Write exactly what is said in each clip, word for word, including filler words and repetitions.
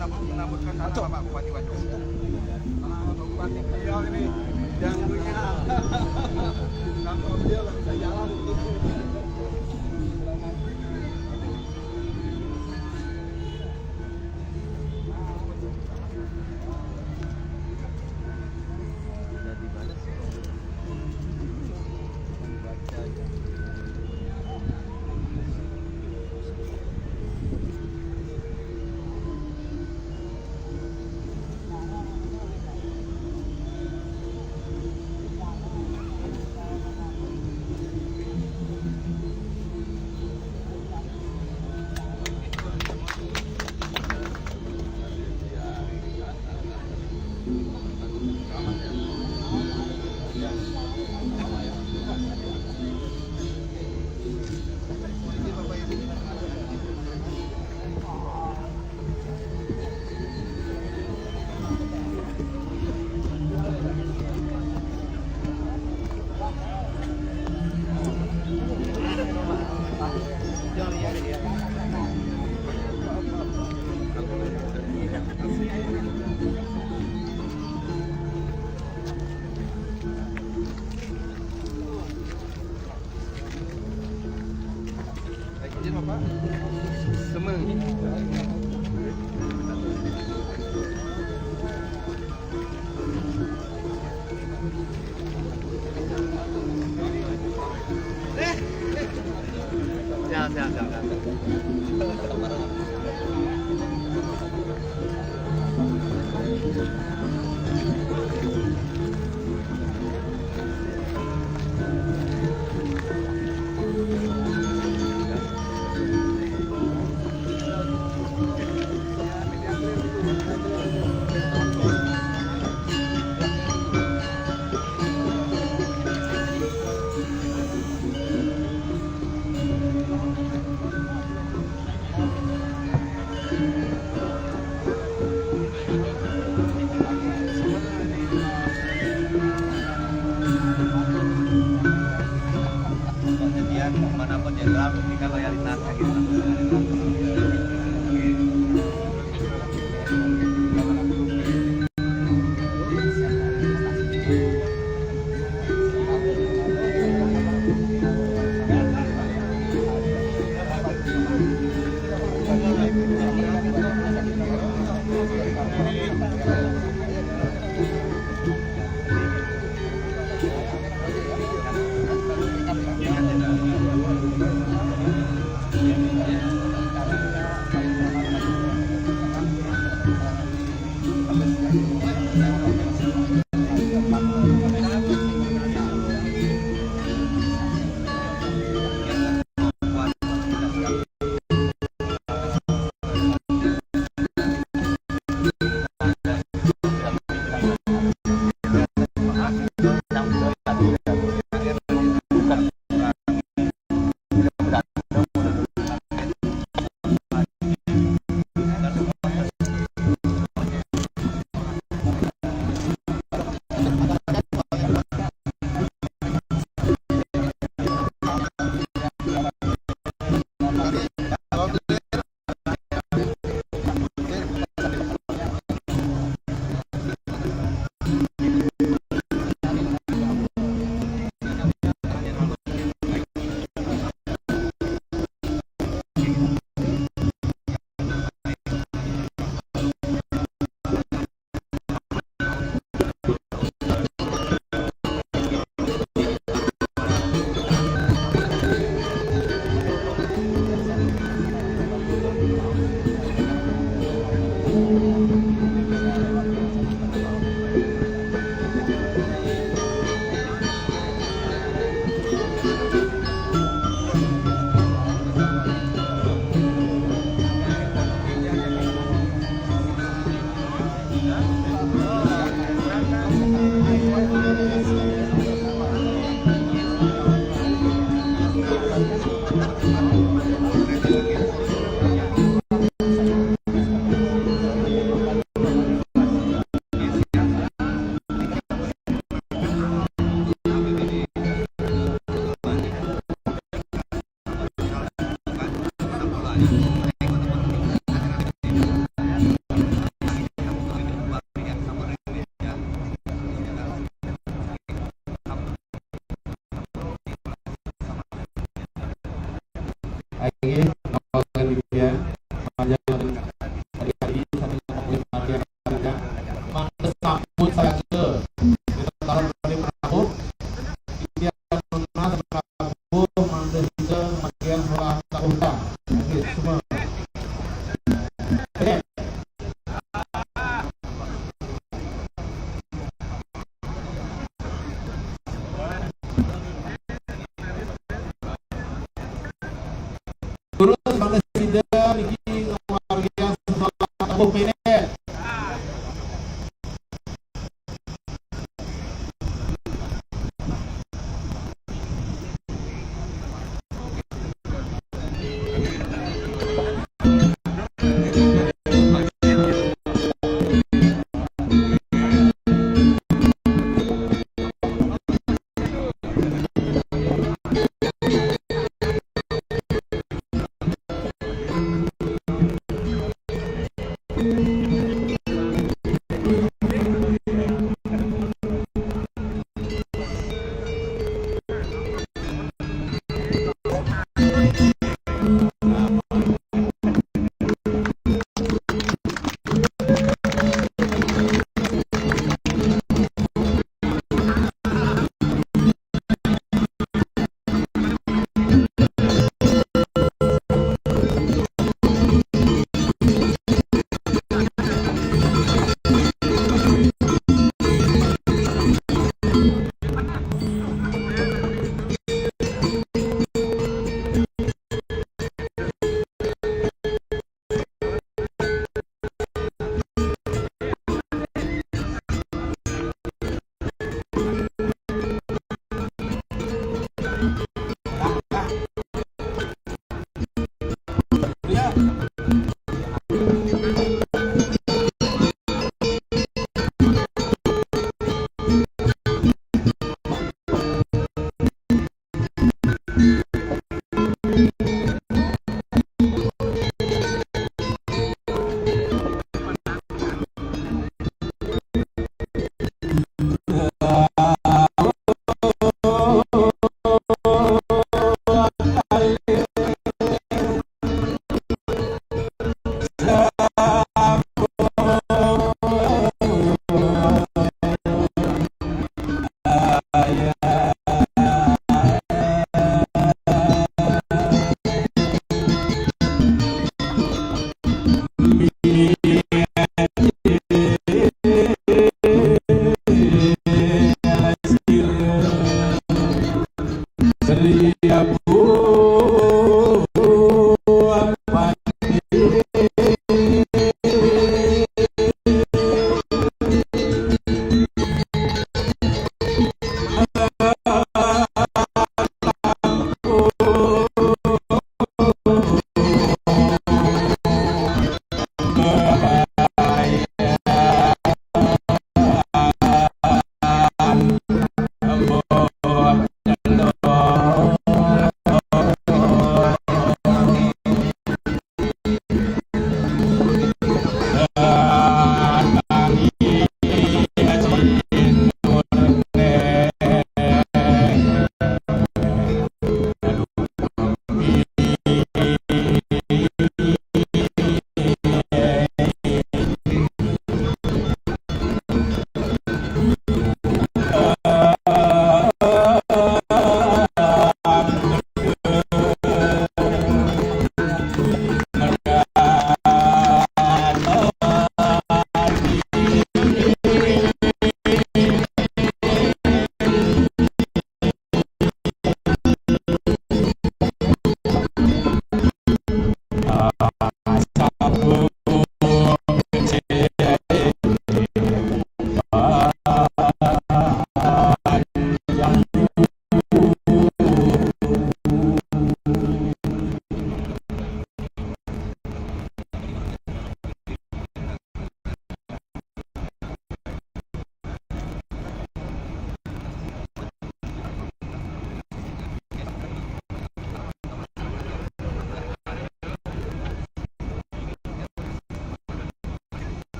Menambahkan tanah Bapak Bupati Wajo. Bupati beliau ini yang punya kantor beliau nggak bisa jalan. Izin, Bapak. Semua. Siap, siap, siap, siap. Kemudian manapun jenderal, kita loyalitas gitu. Oke, oke, ya. Panjang. Hari-hari sambil ngomongin lagi, ya. Mangke sampun saja. Kita taruh dari penabuh. Iya, nunas, penabuh, mangke hijau, bagian sekolah tabuh. Oke, semua. Oke. Terus mangke sida niki ngamargiang sekolah tabuh pendek.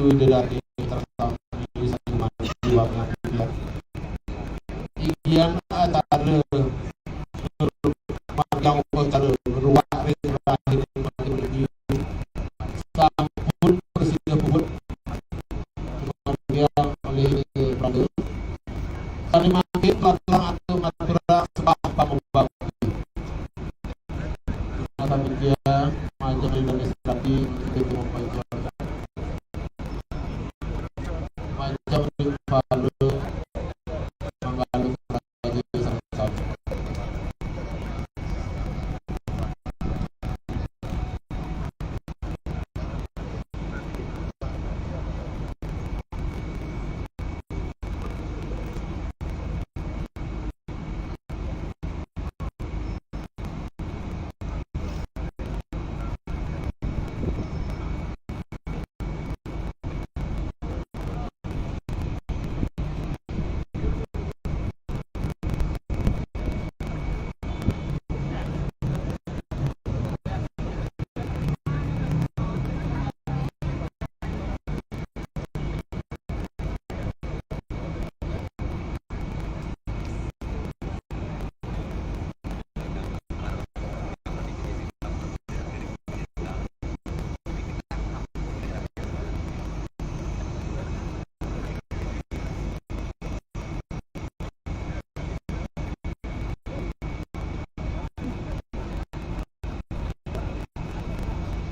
Widodari terang di Sangguman Jiwa Pengabdian. Inggian acara margiang upacara ruwak ring rahina mangkin puniki sampun prasida puput margiang olih Ida Prabu. Sané mangkin lanturang atur ngaturang sembah pangubakti. Mata media, majeng ring Dané Srati, mangkin tumampa ical. Majeng ring Pala, manggala raja sami-sami.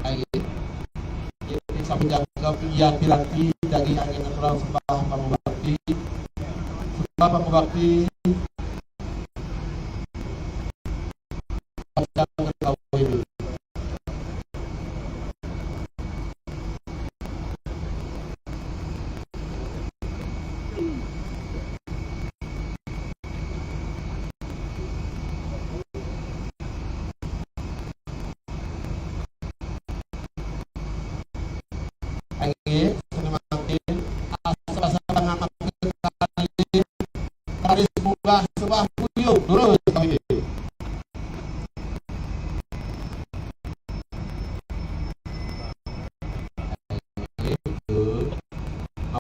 Inggih. Inggih, sampun jangkep, inggih piranti, daging angin terang sembah pangubakti. Sembah pangubakti. Inggih, sané mangkin, asal-asal ngamargi raris munggah sembah puyung, durus kawit.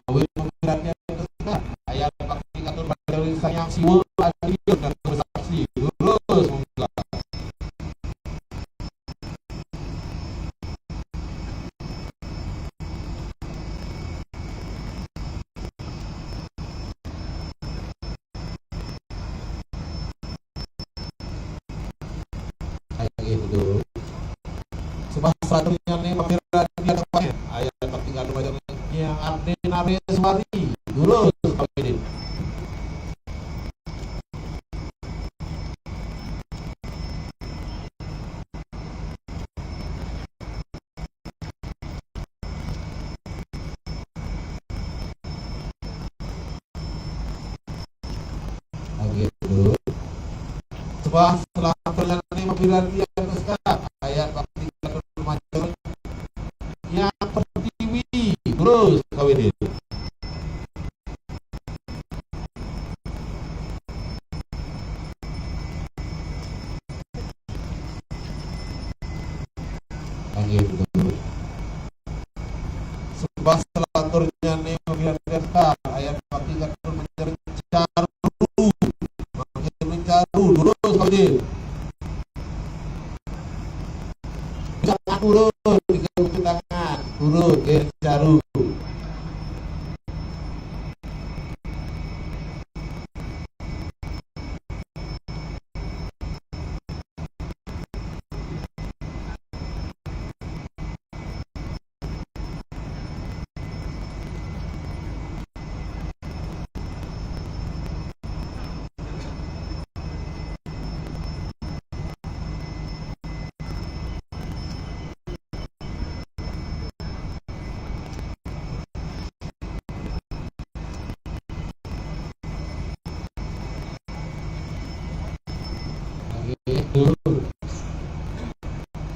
Awit mangkin ayat bakti katur Sang Hyang Siwa, adil dan bersaksi. Durus munggah. Inggih, betul. Sembah saturnya nih, mampir dia tempatnya. Ayat bakti katur majeng Hyang Ardénareswari. Durus kawit. Inggih, durus. Sembah salanturnya nih, mampir dia tempatnya. Ayat bakti katur majeng Hyang Pertiwi. Durus kawit. Inggih, betul. Sembah salanturnya nih, mampir dia tempatnya. Ayat bakti katur majeng Caru. Mampir Caru. Durus kawit. Jangan turun, tiga tangan. Turun, nggih, Caru. Gitu.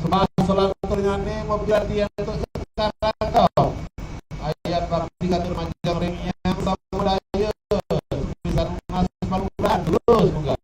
Sembah salanturnya nih, mampir dia tempatnya. Ayat bakti katur majeng ring Hyang Samudaya. Bisa nunas paluran, durus munggah.